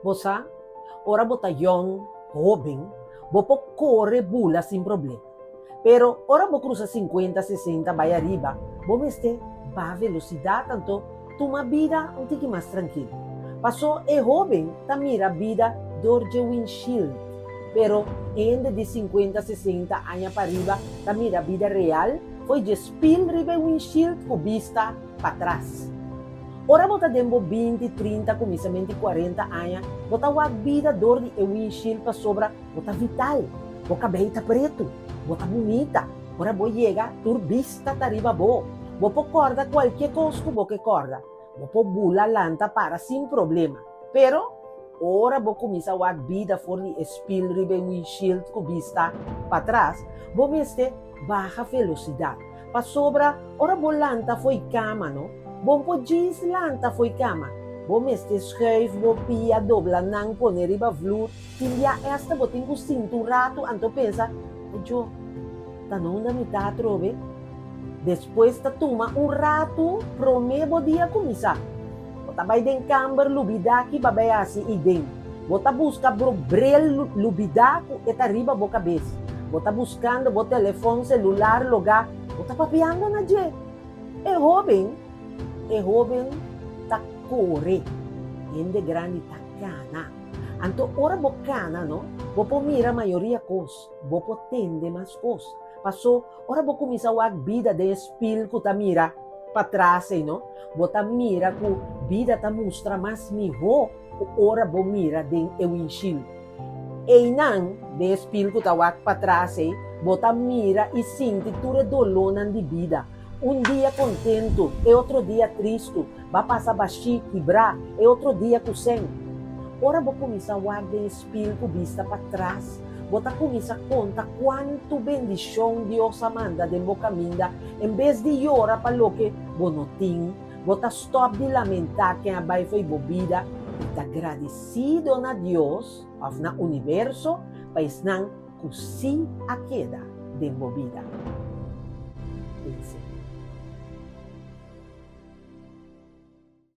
Bo sa, ora bo ta yòn, hóben, bo por kore bula sin problema. Pero ora bo krusa sinkuenta, sesenta bai ariba, bo mester baha velosidat anto tuma bida un tiki mas trankil. Pasó e hóben ta mira bida dor dje windshield, pero e hende di sinkuenta, sesenta aña pa riba ta mira bida real fo'i dje spil riba e windshield ku bista patras. Ora bo ta den bo binti, trinta, kuminsamentu di kuarenta aña, bo ta wak bida dor di e windshield pasobra bo ta vital, bo kabei ta pretu, bo ta bunita, ora bo yega tur bista ta riba bo, bo por kòrda kualke kos ku bo ke kòrda, bo por bula lanta para sin problema. Pero, ora bo kuminsá wak bida for di e spil riba e windshield ku bista patras, bo mester baha velosidat. Pasobra ora bo lanta fo'i kama no, bo por djis lanta fo'i kama. Bo mester schuif bo pia, dobla nan, pone riba vloer. Tin bia esta bo tin ku sinta un ratu anto pensa, Ajo, ta no unda mi ta atrobe? Despues ta tuma un ratu promé bo dia kuminsá. Bo ta bai den kamber lubidá ki babei hasi i den. Bo ta buska bro brel lubidá ku e ta riba bo kabes. Bo ta buskando bo telefon selular logá bo ta papiando na dje. E hóben, e hóben ta kore, hende grandi ta kana. Anto ora bo kana no, bo por mira mayoria kos, bo por tende mas kos. Paso ora bo kuminsá wak bida den e spil ku ta mira patras ei no, bo ta mira ku bida ta mustra mas mihó ku ora bo mira den e windshield. Einan, den e spil ku ta wak patras ei, bo ta mira i sinti tur e dolónan di bida. Un dia kontentu, e otro dia tristu, ba pasa bashí, kibrá, e otro dia ku sèn. Ora bo kuminsá wak den e spil ku bista patras, bo ta kuminsá konta kuantu bendishon Dios a manda den bo kaminda en bes di yora pa loke bo no tin. Bo ta stòp di lamentá ken a bai fo'i bo bida i ta gradisido na Dios òf na universo pa esnan ku sí a keda den bo bida. Pensa.